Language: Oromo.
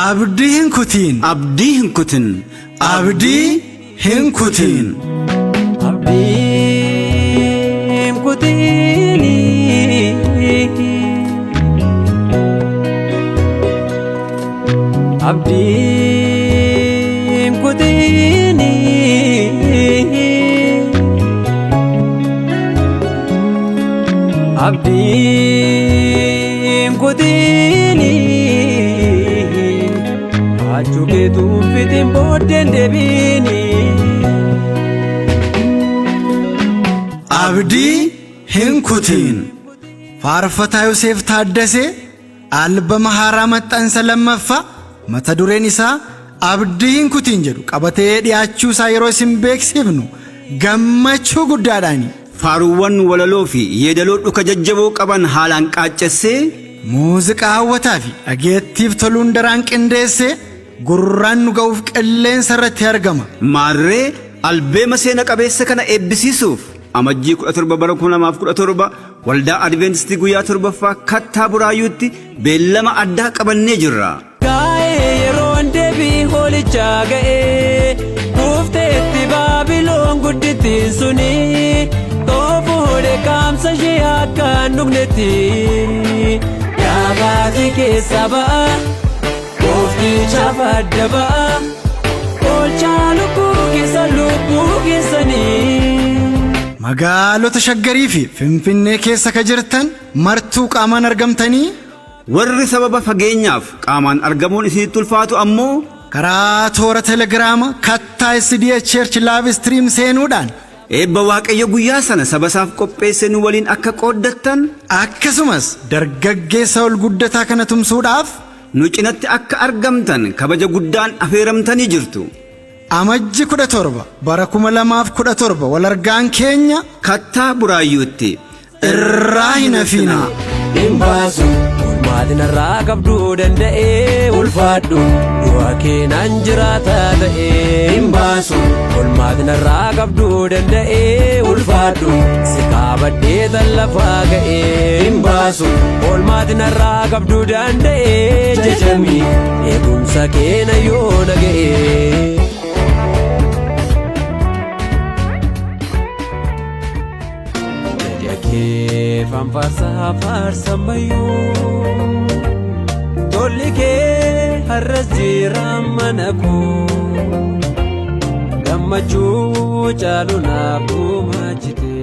Abdii hin kutiin. Abdii hin kutin. Abdii hin kutiin. Abdiin kutiini. Abdiin kutiini. Abdiin kutiini. Achuu keetuun fitiin booddeen deebiini. Abdii hin kutiin. Faarfataa Yoseef Taaddasee albama haaraa maxxansa lammaffaa mata dureen isaa Abdii hin kutiin jedhu qabatee dhiyaachuu isaa yeroo isin beeksifnu gammachuu guddaadhaani. Faaruuwwan walaloo fi yeedaloo dhuka jajjaboo qaban haalaan qaaccessee Muuziqaa hawwataa fi dhageettiif toluun daraan qindeessee gurraan nu ga'uuf qilleensa irratti argama. Maarree albeema seena qabeessa kana eebbisiisuuf Amajjii 17 bara 2017 Waldaa Adventistii guyyaa torbaffaa Kattaa Buraayyuutti beellama addaa qabannee jirra. Gaa'ee yeroon deebii hoolichaa ga'ee kuufteetti Baabiloon guddittiin suni xoofuudhe qaamsa ishee akka hin dhugnetti yaabaatii keessa ba'a gooftichaaf adda ba'a oolchaa lubbuu keessa lubbuu keessanii. Magaalota Shaggarii fi Finfinnee keessa ka jirtan martuu qaamaan argamtanii Warri sababa fageenyaaf qaamaan argamuun isinitti ulfaatu ammoo karaa toora Telegiraama Kattaa SDA Church Live Stream seenuudhaan eebba Waaqayyo guyyaa sana saba isaaf qopheesse nu waliin akka qooddattan akkasumas dargaggeessa ol guddataa kana tumsuudhaaf nu cinatti akka argamtan kabaja guddaan afeeramtanii jirtu. Amajji 17 bara 2017 wal argaan keenya Kattaa Buraayyuutti irraa hin hafinaa. Hin baasu olmaatiin irraa qabduu danda'ee ulfaadhu du'a keenan jiraata ta'ee hin baasu olmaatiin irraa qabduu danda'ee ulfaadhu si kaabadhee tallafaa ga'ee hin baasu olmaatiin irraa qabduu danda'ee jajami eegumsa keena yoo na ga'ee. Kee fanfaarsaa faarsammayyuu tolli kee har'as jira mana koo gammachuu caalu naaf gumaachite.